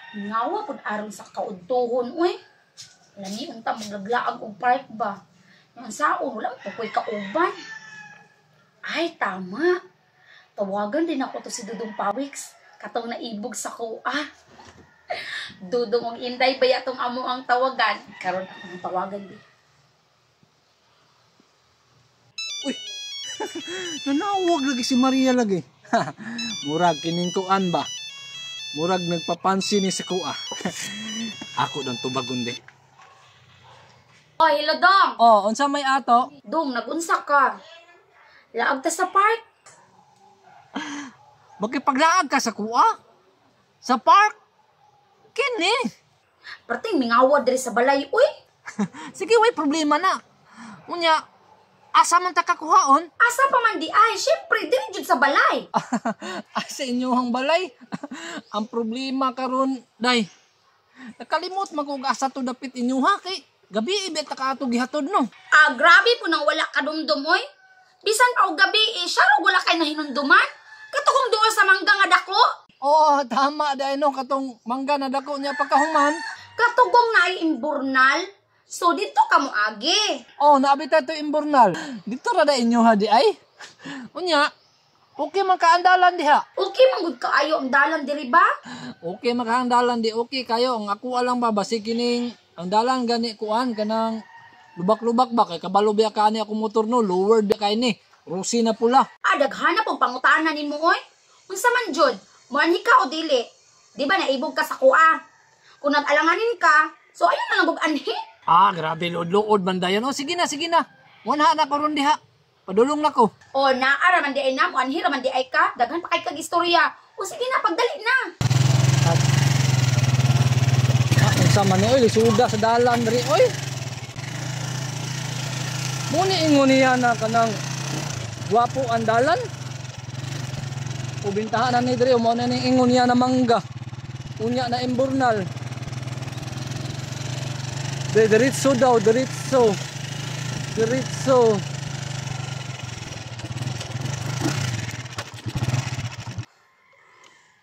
Ngawa pud aron sa kaudtuhon uy. Lami unta maglaglaag og park ba. Ang saon wala man ko'y kauban. Ay tama. Tawagan din ako to si Dudong Pawiks katong naibog sa kuha. Dudong og Inday baya tong amo ang tawagan. Karon akong tawagan di. Uy. Nanawag lagi si Maria lagi. Murag kining kuan ba? Murag nagpapansin ni sa kuha. Ako dong tubagon di. Oh, hello Dong. Oh, unsa may ato? Dong, nagunsa ka? Laag ta sa park. Makipaglaag ka sa kuha? Sa park? Kini. Perting mingawa diri sa balay, uy. Sige, way problema na. Unya, asa man ta kakuhaon? Asa pa man di ay, syempre diri jud sa balay. Ay, sa inyong balay. Ang problema karon, day. Nakalimot man kog asa to dapit inyo ha kay gabi ibet ta ka ato gihatod no. Ah, grabe po nang wala kadumdum oy. Bisan pa og gabi eh, siya ra wala kay nahinumduman. Katugong duol sa mangga nga dako. Oo, tama day no katong mangga na dako niya pagkahuman. Katugong naay imburnal. So dito ka mo agi. Oh, naabit ta to imburnal. Dito ra da inyo ha di ay. Unya, okay man kaandalan diha. Okay man gud kaayo ang dalan diri ba? Okay man kaandalan di okay kayo. Ang ako alang ba basi kining ang dalan gani kuan kanang lubak-lubak ba kay kabalo biya kaani ako motor no, lowered biya kay ni. Rusi na pula. Ah, daghana pong pangutana nimo oy. Unsa man jud? Moanhi ka o dili? Di ba naibog ka sa kuha? Kung nag-alanganin ka, so ayun na lang gug anhi. Ah, grabe luod-luod man dayon. Oh, sige na, sige na. Wanha na ko ron diha. Padulong na ko. O naa ra man di ay na, moanhi ra man di ay ka. Daghan pa kay kag istorya. O sige na, pagdali na. Ah, unsa man ni oy, lisuda sa dalan diri oy. Muni ingon niya na kanang gwapo ang dalan. Ubintahan na ni diri mo na ning ingon niya na mangga. Unya na imburnal. De diretso daw, diretso. Diretso.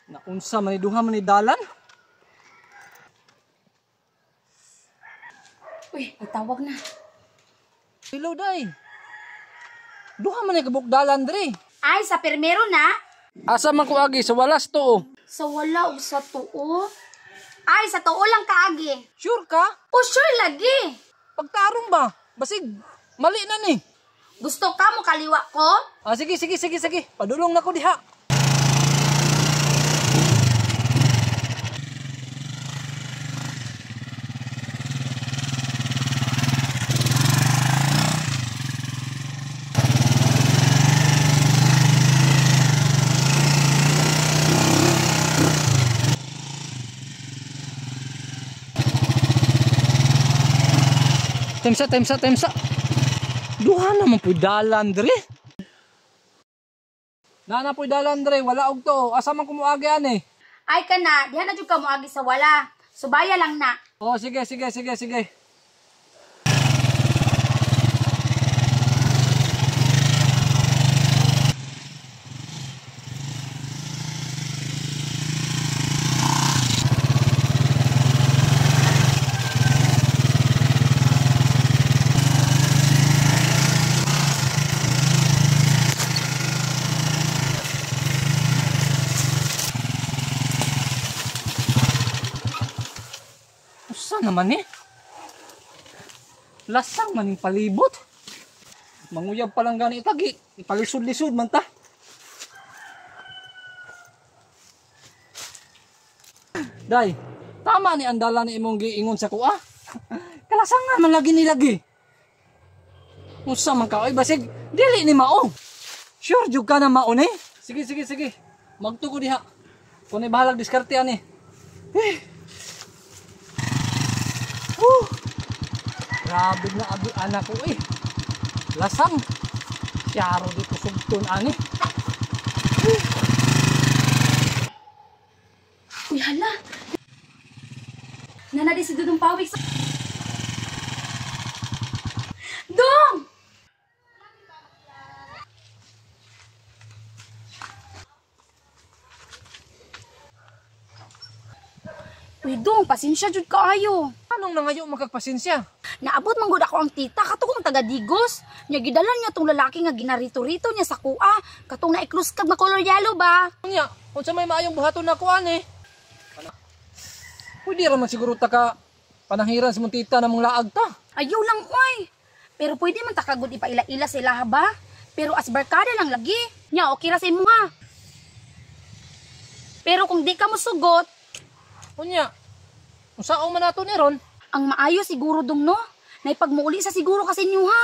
Naunsa man ni duha man ni dalan? Uy, may tawag na. Hello day. Duha man ni kabuk dalan diri. Ay, sa permero na. Asa man ko agi sa walas to? Sa wala og sa tuo. Ay, sa tuo lang kaagi. Sure ka? O sure lagi. Pagtarong ba? Basig mali na ni. Gusto ka mo kaliwa ko? Ah, sige sige sige sige. Padulong na ko diha. Temsa, temsa, temsa. Duha naman po'y dalan dre. Nana po'y dalan dre, wala og to. Asa man kumuagi ani? Ay kana, diha na jud ka moagi sa wala. Subaya lang na. Oh, sige, sige, sige, sige. Usa naman eh. Lasang man yung palibot. Manguyab pa lang gani itagi. Ipalisod-lisod man ta. Day, tama ni andala ni imong giingon sa kuha. Kalasangan man lagi nilagi. Usa man ka oy basig dili ni mao. Sure jud ka na mao ni. Sige sige sige. Magtuko diha. Kunay bahalag diskarte ani. Eh. Grabe na abi anak ko eh. Lasang. Siyaro dito sugton ani. Uy, hala. Nana di si Dudong Pawiks. Dong! Uy dong, pasensya jud kaayo. Anong nangayo makagpasensya? Naabot man gud ako ang tita kato kong taga Digos. Nya gidala niya tong lalaki nga ginarito-rito niya sa kuha. Katong na-close kag na color yellow ba? Unya, unsa may maayong buhaton nako ani? Pwede ra man siguro ta ka pananghiran sa mong tita na mong laag ta. Ayaw lang oy. Pero pwede man takagod ipaila-ila sila ba? Pero as barkada lang lagi. Nya okay ra sa imo ha. Pero kung di ka mosugot, Unya, unsaon man nato ni ron? Ang maayo siguro dong no, naipagmuuli sa siguro kasi inyo ha.